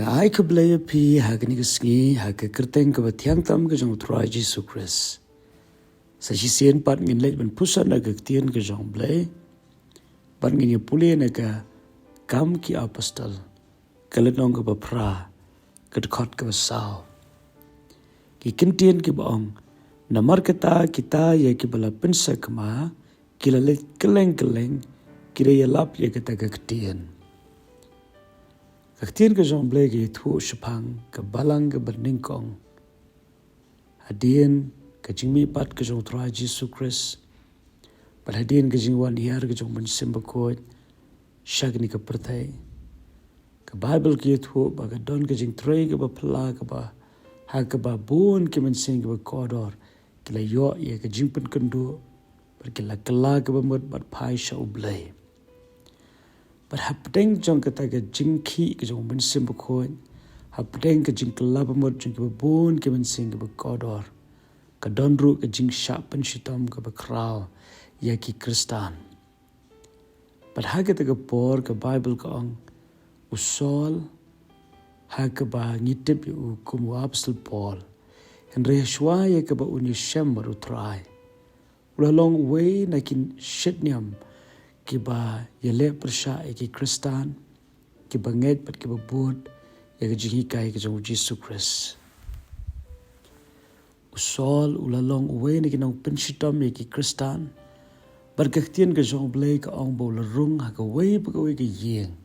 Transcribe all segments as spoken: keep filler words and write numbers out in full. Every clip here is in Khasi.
Ai khublei ïa phi ha kane ka sngi, ha ka kyrteng kaba thiang tam ka jong u Trai Jisu Khrist. Sa shisien pat ngin leit ban puson na ka ktien ka jong u Blei. Bad ngin ïa pule na ka Kam ki Apostol, ka lynnong kaba phra, ka dkhot kaba saw. Ki kyntien kiba ong, namar kata kita ïa kiba la pynsakma, ki la leit kylleng kylleng, ki da ïalap ïa kata ka ktien. Ka ktien ka jong u Blei ka ïathuh shaphang ka balang kaba nyngkong. Hadien ka jingmihpat ka jong u Trai Jisu Khrist, bad hadien ka jingwan hiar ka jong u Mynsiem Bakhuid sha kane ka pyrthei, ka Baibl ka ïathuh ba ka don ka jingtrei kaba phylla kaba, ha kaba bun ki mynsiem kiba kordor ki la ïoh ïa ka jingpynkynduh, bad ki la kylla kaba mut bad phai sha u Blei. Bad hapdeng jong kata ka jingkhih ka jong u Mynsiem Bakhuid, hapdeng ka jingkylla ba mut jong kiba bun ki mynsiem kiba kordor, ka don ruh ka jingshah pynshitom kaba khraw ïa ki Khristan. Bad ha kata ka por ka Baibl ka ong, u Saul, ha kaba ngi tip ïa u kum u Apostol Paul, hynrei shuwa ïa kaba un ïashem bad u Trai, u la long uwei na ki shitniam kiba ïaleh pyrshah ïa ki Khristan, kiba ngeit bad kiba bud ïa ka jinghikai ka jong u Jisu Khrist. U Saul u la long uwei na ki nongpynshitom ïa ki Khristan. Bad ka ktien ka jong u Blei ka ong ba u la rung ha kawei pa kawei ka ïing,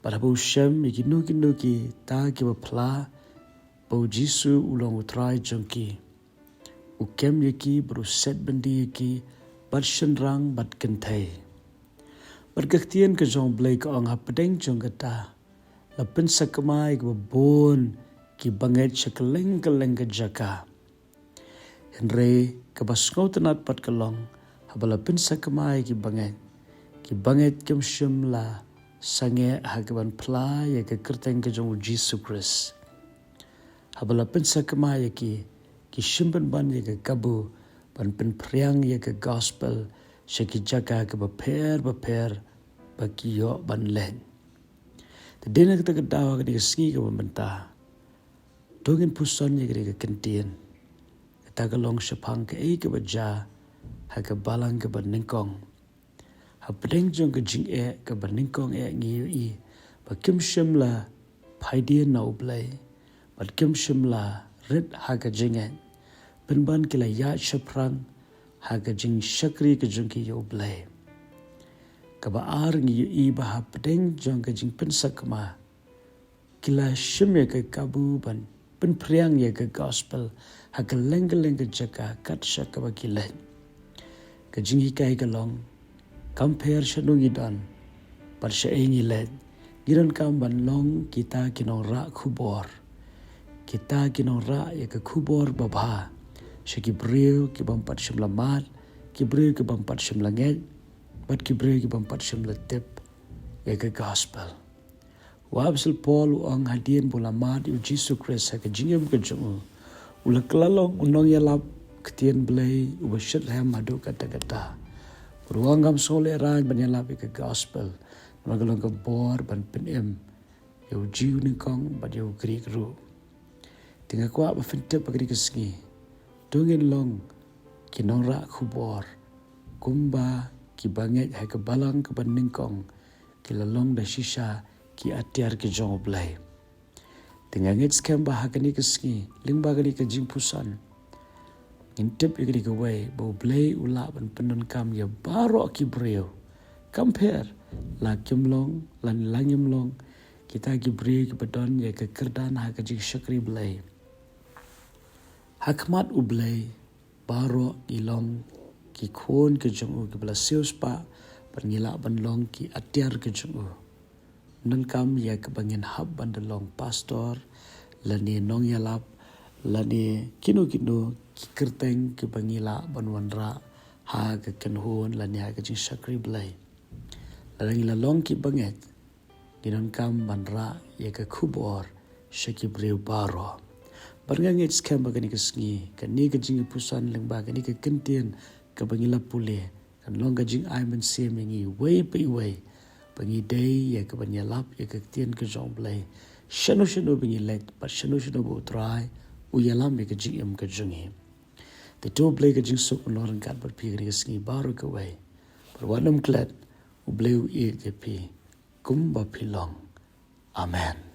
bad haba u shem ïa kino kino kita kiba phylla ba u Jisu u long u Trai jong ki, u kem ïa ki bad u set byndi ïa ki bad shynrang bad kynthei. Bad ka ktien ka jong u Blei ka ong, hapdeng jong kata la pynsakma ïa kiba bun kiba ngeit sha kylleng kylleng ka jaka. Hynrei kaba sngewtynnat pat ka long, haba la pynsakma ïa kiba ngeit, kiba ngeit kim shym la sangeh ha kaban phylla ïa ka kyrteng ka jong u Jisu Khrist. Haba la pynsakma ïa ki, ki shim pynban ïa ka kabu ban pynphriang ïa ka gospel sha ki jaka kiba pher bapher ba ki ïoh ban leit. Te dei na kata ka daw ha kane ka sngi kaba mynta, to ngin puson ïa kane ka kyntien. Kata ka long shaphang kaei kaba jia ha ka balang kaba nyngkong. Hapdeng jong ka jingeh kaba nyngkong eh ngi ïohi ba kim shym la phaidien na u Blei, bad kim shym la rit ha ka jingngeit, pynban ki la ïaid shaphrang ha ka jingshakri ka jong ki ïa u Blei. Kaba ar, ngi ïohi ba hapdeng jong ka jingpynsakma ki la shim ïa ka kabu ban pynphriang ïa ka gospel ha kylleng kylleng ka jaka kat sha kaba ki leit. Ka jinghikai ka long, kam pher shano ngi don bad shaei ngi leit, ngi donkam ban long kita ki nongrah khubor, kita ki nongrah ïa ka khubor babha sha ki briew ki bym pat shym la mad, ki briew ki bym pat shym la ngeit, bad ki briew ki bym pat shym la tip ïa ka gospel. U Apostol Paul u ong, hadien ba u la mad ïa u Jisu Khrist ha ka jingim ka jong u, u la kylla long u nongïalap ktien Blei uba shitrhem haduh katta katta. Bad u ong, ngam sngewlehraiñ ban ïalap ïa ka gospel, namar ka long ka bor ban pynim ïa u Jiw nyngkong bad ïa u Grik ruh. Te nga kwah ba phin tip ha kane ka sngi, to ngin long ki nongrah khubor kumba kiba ngeit ha ka balang kaba nyngkong ki la long da shisha ki atiar ki jong u Blei. Te nga ngeit skhem ba ha kane ka sngi, lyngba kane ka jingpuson, ngin tip ïa kane kawei, ba u Blei u lah ban pyndonkam ïa baroh ki briew. Kam pher la kim long lane la ngim long kita ki briew kiba don ïa ka kyrdan ha ka jingshakri Blei. Ha khmat u Blei, baroh ngi long ki khun ki jong u kiba la siewspah, bad ngi lah ban long ki atiar ki jong u. Ym donkam ïa kaba ngin hap ban da long pastor, lane nongïalap, lane kino kino ki kyrteng kiba ngi lah ban wanrah ha ka kynhun lane ha ka jingshakri Blei. Lada ngi la long kiba ngeit, ngi donkam ban rah ïa ka khubor sha ki briew baroh. Bad nga ngeit skhem ba kane ka sngi, kane ka jingpuson lyngba kane ka kyntien kaba ngi la pule, kan long ka jingai mynsiem ïa ngi iwei pa iwei, ba ngi dei ïa kaban ïalap ïa ka ktien ka jong u Blei shano shano ba ngi leit bad shano shano ba U Trai u ïalam ïa ka jingim ka jong ngi. Te to U Blei ka jingsuk un long ryngkat bad phi ha kane ka sngi baroh kawei. Bad wat nym klet, U Blei u ïeit ïa phi kumba phi long. Amen.